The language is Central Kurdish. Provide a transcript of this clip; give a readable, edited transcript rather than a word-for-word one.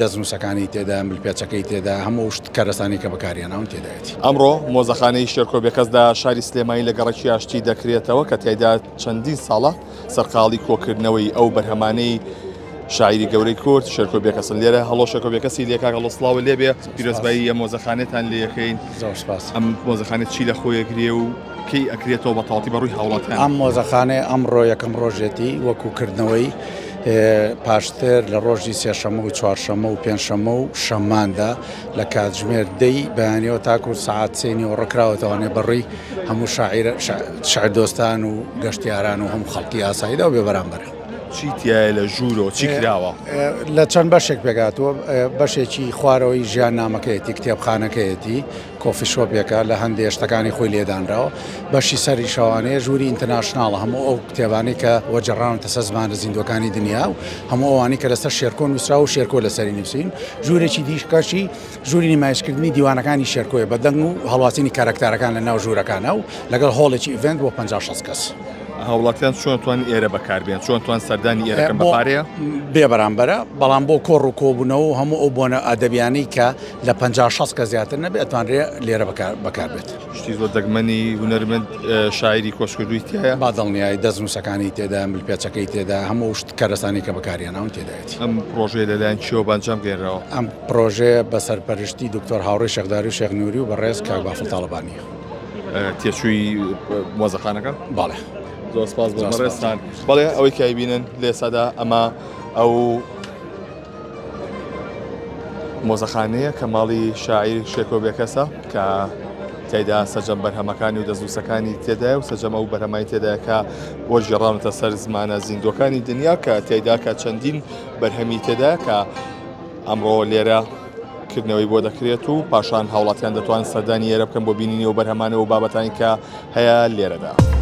دەستنووسەکانی تێدا، ملپێچەکەی تێدا، هەموو شت کەرەسانی کە بەکاریاناون تێدایەتی. ئەمڕۆ مۆزەخانەی شێرکۆ بێکەس لە شاری سلێمانی لە گەڕەکی ئاشتی دەکرێتەوە کە تیایدا چەندین ساڵە سەرقاڵی کۆکردنەوەی ئەو بەرهەمانەی شاعیری گەورەی کورد شێرکۆ بێکەسن. لێرە هەڵۆ شێرکۆ بێکەسی لێ کاک هەڵۆ سڵاوت لێ بێ، پیرۆزبایی ئەم مۆزەخانەتان لێ یەکەین. زۆر سپاس. ئەم مۆزەخانە چی لە خۆی ئەگرێ و کەی ئەکرێتەوە بە تەواوەتی بە ڕووی هاوڵاتیان؟ ئەم مۆزەخانەیە ئەمڕۆ یەکەم ڕۆژێتی وەکو کردنەوەی پاشتر لە ڕۆژی سێشەممە و چوارشەممە و پێنجشەممە و شەمماندا لە کاتژمێر دەی بەیانیەوە تاکو سەعات سێ نیوەڕۆ کراوەتەوانێ بەڕووی هەموو شاعیرە شعردۆستان و گەشتیاران و هەموو خەڵکی ئاساییدا و بێبەرامبەرە. چی تایە لە ژوورەوە چی کراوە؟ لە چەند بەشێک پێکهاتووە، بەشێکی خوارەوەی ژیاننامەکەیەتی، کتێبخانەکەیەتی، coffee shop ێکە لە هەندێ شتەکانی خۆی لێدانراوە، بەشی سەری شەوانەیە ژووری international ە هەموو ئەو کتێبانەی کە وەرگێڕاونەتە سەر زمانە زیندووەکانی دنیا و هەموو ئەوانەی کە لەسەر شێرکۆ نووسراوە و شێرکۆ لەسەری نووسین، ژوورێکی دیکەشی ژووری نمایشکردنی دیوانەکانی شێرکۆیە بە دەنگ و هەڵواسینی کارەکتارەکان لە ناو ژوورەکانە و لەگەڵ هۆڵێکی event بۆ 50 60 کەس. هاوڵاتیان چۆن توان ئێرە بەکاربێن چۆن توان سەردانی ئێرەکەن بە پارەیە؟ بێ بەرامبەرە، بەڵام بۆ کۆڕ و کۆبوونەوە و هەموو ئەو بۆنە ئەدەبیانەی کە لە 50 60 کەس زیاتر نەبێت ئەتوانرێ لێرە بەکار بێت. شتی زۆر دەگمەنی هونەرمەند شاعیری کۆچکردووی تیایە؟ با دڵنیایی دەستنووسەکانی تێدایە، ملپێچەکەی تێدایە، هەموو شت کەرەسانی کە بەکاریاناون تێدایەتی. ئەم پڕۆژەیە لەلایەن کێوە بە ئەنجام گەیەنراوە؟ ئەم پڕۆژەیە بە سەرپەرشتی دکتۆر هاوڕێی شێخ داری و شێخ نوری و بەڕێز کاک بافڵ تاڵەبانییە. تێچووی مۆزەخانەکە؟ بەڵێ. زۆر سپاس بۆ بەڕێزتان. بەڵێ ئەوەی کە ئەیبینن لە ئێستادا ئەمە ئەو مۆزەخانەیە کە ماڵی شاعیر شێرکۆ بێکەسە کە تیایدا سەرجەم بەرهەمەکانی و دەستنووسەکانی تێدایە و سەرجەم ئەو بەرهەمانی تێدایە کە وەرگێڕاونەتە سەر زمانە زیندووەکانی دنیا کە تیایدا کە چەندین بەرهەمی تێدایە کە ئەمڕۆ لێرە کردنەوەی بۆ دەکرێت و پاشان هاوڵاتیان دەتوان سەردانی ئێرە بکەن بۆ بینینی و بەرهەمانەوە و بابەتانی کە هەیە لێرەدا.